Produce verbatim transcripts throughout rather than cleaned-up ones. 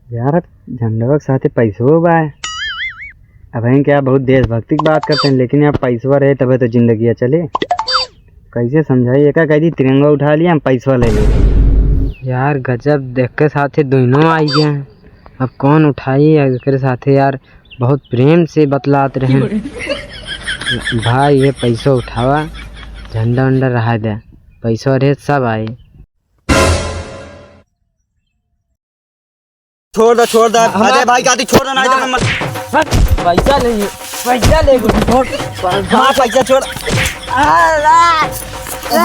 यार, झंडवा के साथे पैसो बा। अब हैं क्या, बहुत देशभक्ति की बात करते हैं, लेकिन यार पैसवा रहे तबे तो जिंदगी चले। कैसे समझाई, एका कह दी तिरंगा उठा लिया, हम पैसवा ले ले। यार गजब, देख के साथे दोनों आई गए हैं। अब कौन उठाई एकरे साथे यार, बहुत प्रेम से बतलात रहे। भाई ये पैसो उठावा, झंडा उंडा रहा दे, पैसो रहे सब आई। छोड़ दे, छोड़ दे। हमार अजय भाई, काती छोड़ दे, नहीं तो ना। हम पैसा नहीं है, पैसा ले गो, छोड़। हाँ, पैसा छोड़। आ, आ, आ,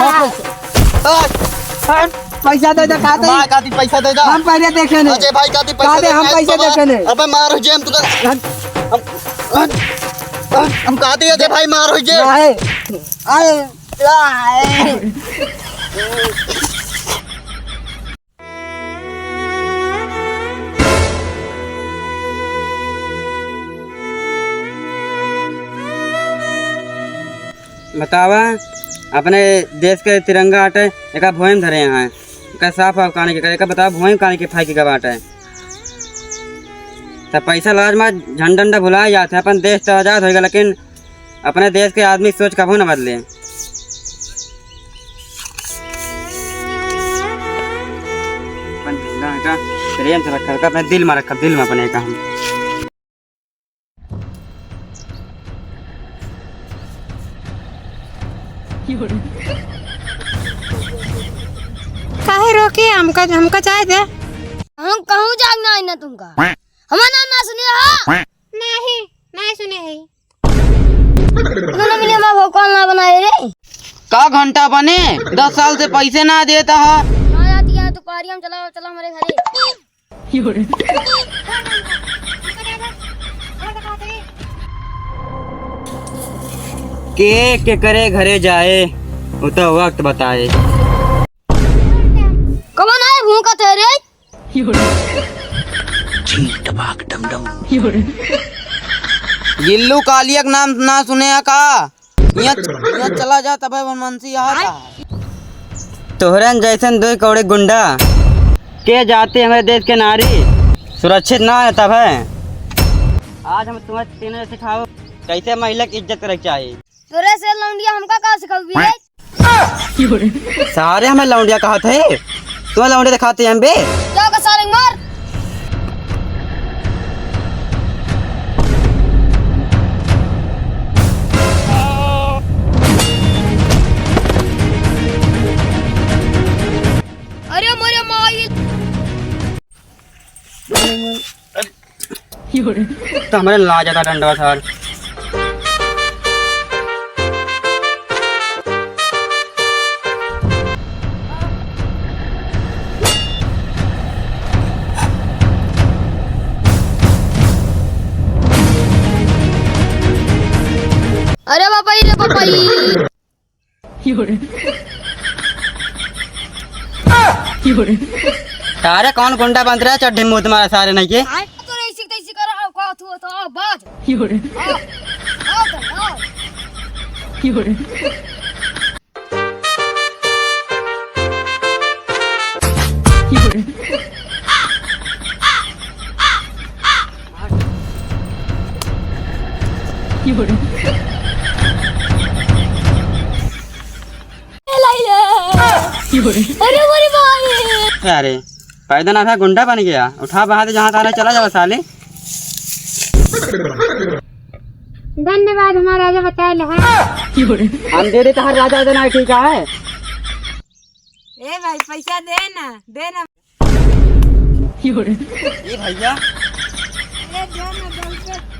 आ, पैसा दे दे, काती। हमार काती पैसा दे दे। हम पहले देखे नहीं। अजय भाई, काती पैसा काती दे, हम नहीं पैसा तो देखे नहीं। अबे मार हो जेम तू तो। हम, हम, हम, हम काती अजय भाई मार हो जे। आए, आए, आए। बतावा, अपने देश के तिरंगा आटे, एका भुइँ में धरे हैं, एका साफ साफ काने के, एका बतावा, भुइँ में काने के फाइके का बाटे। त पैसा लाज मा झंडा उंडा भुला जात है, अपन देश तो आजाद होइगा, लेकिन अपने देश के आदमी सोच कभू न बदले। अपन झंडा का प्रेम से रखा, अपने दिल में रखा, दिल में अपने का हम। काहे रोके? हमका, हमका जाए दे। हम कहूँ जाग ना आई ना तुमका। हमार नाम ना सुने हो? नहीं, नहीं सुने है। तूने मिले हमार भगवान ना बनाए रे। का घंटा बने? दस साल से पैसे ना देता है। ना जाती है तो कार्य में चला, चला हमारे घरे। के केकरे घरे जाए, वो तो वक्त बताए। कौन आए भूखा थे रे? चीट बाग डम डम। गिल्लू कालिया के नाम ना सुने है का? यहाँ, यहाँ चला जा, तबे वनमनसी आता है। तोहरन जैसन दो कौड़े गुंडा के जाते हमारे देश के नारी सुरक्षित ना है, तब है। आज हम तुम्हें तीनों सिखाओ कैसे महिला की इज्जत करे के चाहिए। तोरे से लौंडिया हमका का सिखाओगी रे? सारे हमें लौंडिया कहत है, तुम्हें लौंडिया दिखाते हैं हम बे। जाओ का सारे मार। अरे मोरे माई। तो हमारे ला जाता डंडवा सार। अरे बापा रे बापा। सारे कौन गुंडा बन रहे, चड्ढी मुंह तुम्हारा सारे नहीं के। तो ऐसी तैसी करो, आओ, कहो तू तो, आओ, बाज। आओ, आओ तो, आओ। अरे, अरे भाई। अरे, पैदा ना था, गुंडा बन गया। उठा बहा दे जहाँ तारा, चला जाओ साले। धन्यवाद, हमारा राजा बचा ले, हाँ। हम दे देते हर राजा, राजा ना, ठीक है। ए भाई, पैसा दे ना, दे ना। ए भैया। ए, दे ना, दे ना।